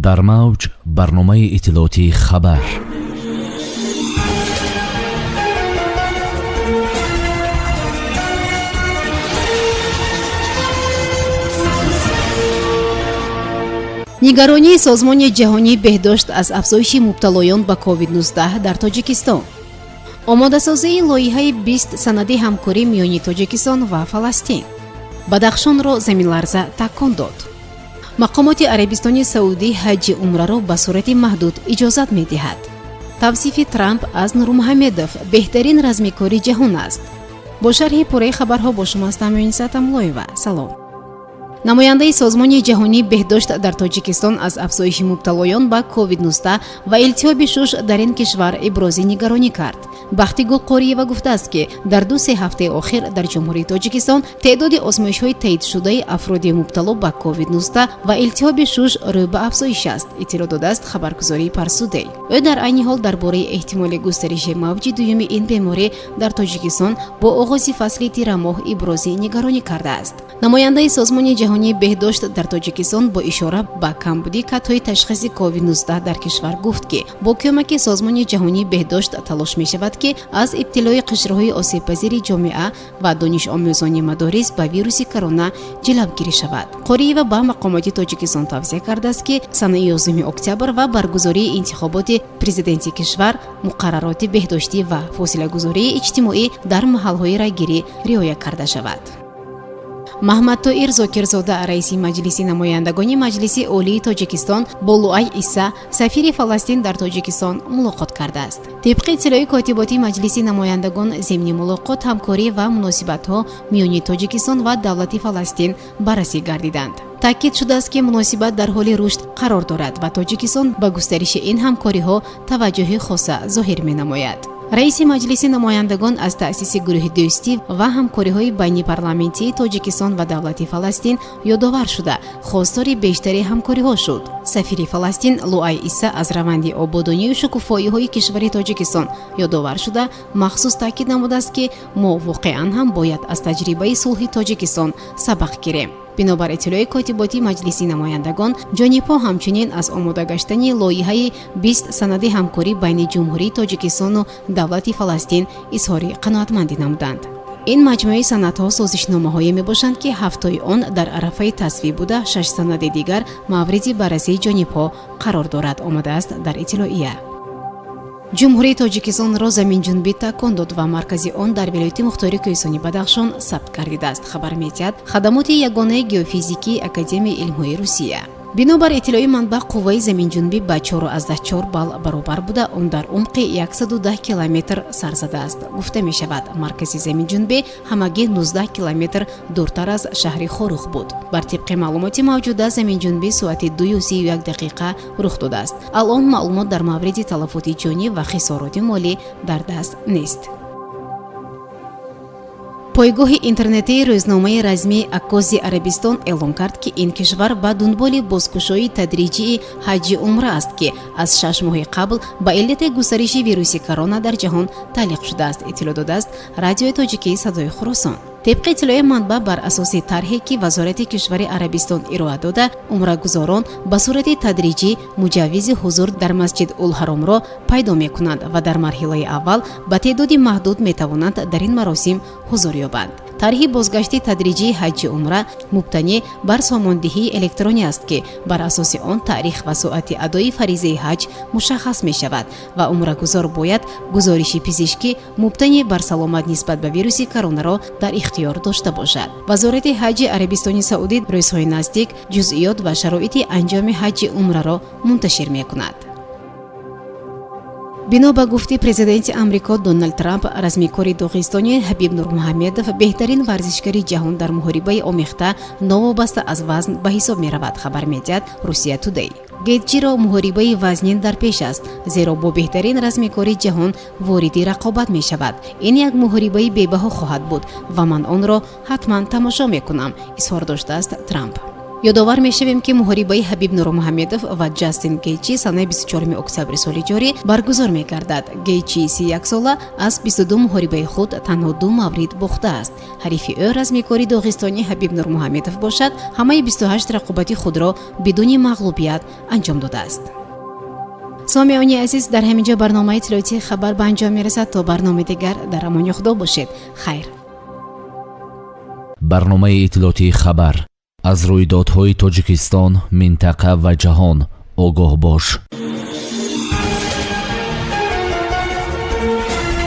Дар мавҷ барномаи иттилоотии «Хабар». Нигаронии Созмони ҷаҳонии беҳдошт аз афзоиши мубталоён ба COVID-19 дар Тоҷикистон, омодасозии лоиҳаи 20 санади ҳамкорӣ миёни Тоҷикистон ва Фаластин, Бадахшонро заминларза такон дод, мақомоти Арабистони Саудӣ ҳаҷҷи умраро ба сурати маҳдуд иҷозат медиҳад, тавсифи Трамп аз Нурмуҳаммедов: беҳтарин размикори ҷаҳон аст. Бо шарҳи пурраи хабарҳо бо шумо ҳастам Юниса Тамлоева. Салом. Намояндаи Созмони ҷаҳонии беҳдошт дар Тоҷикистон аз афзоиши мубталоён ба COVID-19 ва илтиҳоби шуш дар ин кишвар ибрози нигаронӣ кард. Бахтигул Қориева гуфтааст, ки дар 2-се ҳафтаи охир дар Ҷумҳурии Тоҷикистон теъдоди озмоишҳои таъидшудаи афроди мубтало ба COVID-19 ва илтиҳоби шуш рӯ ба афзоиш аст, иттилоъ додааст хабаргузории Парсудей. Ӯ дар айни ҳол дар бораи эҳтимоли густариши мавҷи дуюми ин беморӣ дар Тоҷикистон бо оғози фасли тирамоҳ ибрози нигаронӣ кардааст. Намояндаи Созмони ҷаҳонии беҳдошт дар Тоҷикистон бо ишора ба камбудии кадҳои ташхиси COVID-19 дар кишвар гуфт, ки бо кӯмаки Созмони ҷаҳонии беҳдошт талош мешавад, ки аз ибтилои қишрҳои осебпазири ҷомеа ва донишомӯзони мадорис ба вируси корона ҷилавгирӣ шавад. Қориева ба мақомоти Тоҷикистон тавсия кардааст, ки санаи 11 октябр ва баргузории интихоботи президенти кишвар муқаррароти беҳдоштӣ ва фосилагузории иҷтимоӣ дар маҳалҳои райгирӣ риоя карда шавад. Маҳмадтоир Зокирзода, раиси Маҷлиси намояндагони Маҷлиси Олии Тоҷикистон, бо Луай Иса, сафири Фаластин дар Тоҷикистон, мулоқот кардааст. Тибқи иттилои котиботи Маҷлиси намояндагон, зимни мулоқот ҳамкорӣ ва муносибатҳо миёни Тоҷикистон ва давлати Фаластин баррасӣ гардиданд. Таъкид шудааст, ки муносибат дар ҳоли рушд қарор дорад ва Тоҷикистон ба густариши ин ҳамкориҳо таваҷҷӯҳи хоса зоҳир менамояд. Раиси Маҷлиси намояндагон аз таъсиси гурӯҳи дӯстӣ ва ҳамкориҳои байнипарламентии Тоҷикистон ва давлати Фаластин ёдовар шуда, хостори бештари ҳамкориҳо шуд. Сафири Фаластин Луай Иса аз раванди ободонию шукуфоиҳои кишвари Тоҷикистон ёдовар шуда, махсус таъкид намудааст, ки мо воқеан ҳам бояд аз таҷрибаи сулҳи Тоҷикистон сабақ гирем. Бинобар иттилои котиботи Маҷлиси намояндагон, ҷонибҳо ҳамчунин аз омода гаштани лоиҳаи 20 санади ҳамкорӣ байни Ҷумҳурии Тоҷикистону давлати Фаластин изҳори қаноатмандӣ намуданд. Ин маҷмӯаи санадҳо созишномаҳое мебошанд, ки ҳафтои он дар арафаи тасвиб буда, шаш санади дигар мавриди баррасии ҷонибҳо қарор дорад, омадааст дар иттилоия. Ҷумҳурии Тоҷикистонро заминҷунбӣ такон дод ва маркази он дар вилояти мухтори Кӯҳистони Бадахшон сабт гардидааст, хабар медиҳад хадамоти ягонаи геофизикии Академияи илмҳои Русия. Бинобар иттилои манбаъ, қувваи заминҷунбӣ ба 4,4 балл баробар буда, он дар умқи 110 километр сар задааст, гуфта мешавад. Маркази заминҷунбӣ ҳамагӣ 19 километр дуртар аз шаҳри Хоруғ буд. Бар тибқи маълумоти мавҷуда, заминҷунбӣ соати 2:31 дақиқа рух додааст. Алон маълумот дар мавриди талафоти ҷонӣ ва хисороти молӣ дар даст нест. Пойгоҳи интернетии рӯзномаи расмии Аккози Арабистон эълон кард, ки ин кишвар ба дунболи бозкушоии тадриҷии ҳаҷҷи умра аст, ки аз 6 моҳи қабл ба иллати густариши вируси корона дар ҷаҳон таълиқ шудааст, иттилоъ додааст Радиои тоҷикии Садои Хуросон. Тибқи иттилои манбаъ, бар асоси тарҳе, ки вазорати кишвари Арабистон ироа дода, умрагузорон ба сурати тадриҷӣ муҷаввизи ҳузур дар Масҷид Улҳаромро пайдо мекунанд ва дар марҳилаи аввал ба теъдоди маҳдуд метавонанд дар ин маросим ҳузур ёбанд. Тарҳи бозгашти тадриҷии ҳаҷҷи умра мубтанӣ бар сомондиҳии электронӣ аст, ки бар асоси он таърих ва соати адои фаризаи ҳаҷ мушаххас мешавад ва умрагузор бояд гузориши пизишкӣ, мубтанӣ бар саломат нисбат ба вируси коронаро дар ихтиёр дошта бошад. Вазорати ҳаҷи Арабистони Саудӣ рӯзҳои наздик ҷузъиёт ва шароити анҷоми ҳаҷҷи умраро мунташир мекунад. Бино ба гуфти президенти Амрико Доналд Трамп, размикори доғистони Ҳабиб Нурмуҳаммедов беҳтарин варзишгари ҷаҳон дар муҳорибаи омехта новобаста аз вазн ба ҳисоб меравад, хабар медиҳад Русия Тудей. Гетҷиро муҳорибаи вазнин дар пеш аст, зеро бо беҳтарин размикори ҷаҳон вориди рақобат мешавад. Ин як муҳорибаи бебаҳо хоҳад буд ва ман онро ҳатман тамошо мекунам, изҳор доштааст Трамп. Ёдовар мешавем, ки муҳорибаи Ҳабиб Нурмуҳаммедов ва Ҷастин Гейчи санаи 24 октябри соли ҷорӣ баргузор мегардад. Гейчи 31 сола аз 22 муҳорибаи худ танҳо ду маврид бохтааст. Ҳарифи ӯ, размикори доғистони Ҳабиб Нурмуҳаммедов бошад, ҳамаи 28 рақобати худро бидуни мағлубият анҷом додааст. Сомеони азиз, дар ҳамин ҷо барномаи иттилоотии «Хабар» ба анҷом мерасад. То барномаи дигар дар амони Худо бошед. Хайр. Барномаи иттилоотии «Хабар». Аз рӯйдодҳои Тоҷикистон, минтақа ва ҷаҳон огоҳ бош.